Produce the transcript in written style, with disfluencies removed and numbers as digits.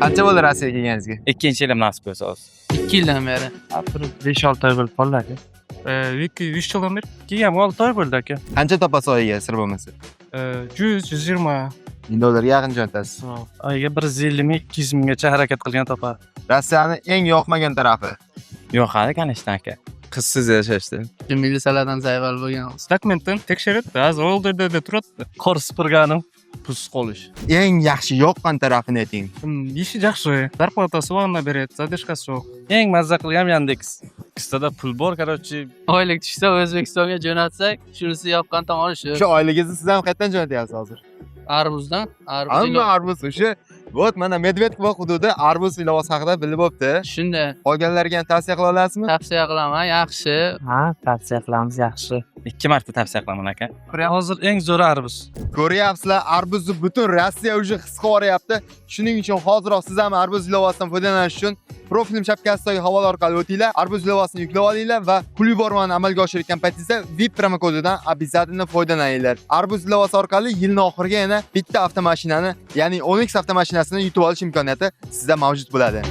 Qancha bo'ldi Rossiyaga kelganingizga? Ikkinchi yilim nasib bo'lsa hozir. 2 yildan beri. Bir 5-6 oy bo'lib qoldi, aka. 2-3 yildan beri. Kelgan 6 oy bo'ldi, aka. Qancha topasiz oyiga, sir bo'lmasa? 100, 120. 1000 dollarga yaqin jo'natasiz. Oyiga 150 ming, 200 minggacha harakat qilgan topadi. Rossiyani eng yoqmagan tarafi? Yo'q hali, конечно, aka. Qizsiz yashashda. Militsiyalardan zayval bo'lgan. Dokumentdan tekshiradi, hozir o'ldirdi deb turadi. Qor supurganim. Pulsiz qolish. Eng yaxshi yoqqan tarafini ayting. Ishi yaxshi, зарплата si vaqtida beradi, задержка si yo'q. Eng mazza qilgan Yandex. Kissada pul bor, короче. Oylik tushsa, O'zbekistonga jo'natsak, shunisi yoqqan tomoni shu. O'sha oyligingizni siz ham qayerdan jo'natyapsiz hozir? Arbuzdan. Arbuz. Hamma Arbuz o'sha. Вот mana Medvedkovo hududi Arbuz ilovasi haqida bilib bo'pti. Shunday. Qolganlarga ham tavsiya qila olasizmi? Tavsiya qilaman, yaxshi. Ha, tavsiya qilamiz, yaxshi. Ikki marta tavsiya qilaman, aka. Hozir eng zo'ri Arbuz. Ko'ryapsizlar, Arbuzni butun Rossiya уже his qilib yuboryapti. Shuning uchun hoziroq siz ham Arbuz ilovasidan foydalanish uchun profilim shapkasidagi havola orqali o'tinglar, Arbuz ilovasini yuklab olinglar va pul yubormani amalga oshirayotgan paytingizda VIP promokodidan обязательно foydalaninglar. Arbuz ilovasi orqali yilning oxiriga yana bitta avtomashinani, ya'ni Onix avtomashinasini yutib olish imkoniyati sizda mavjud bo'ladi.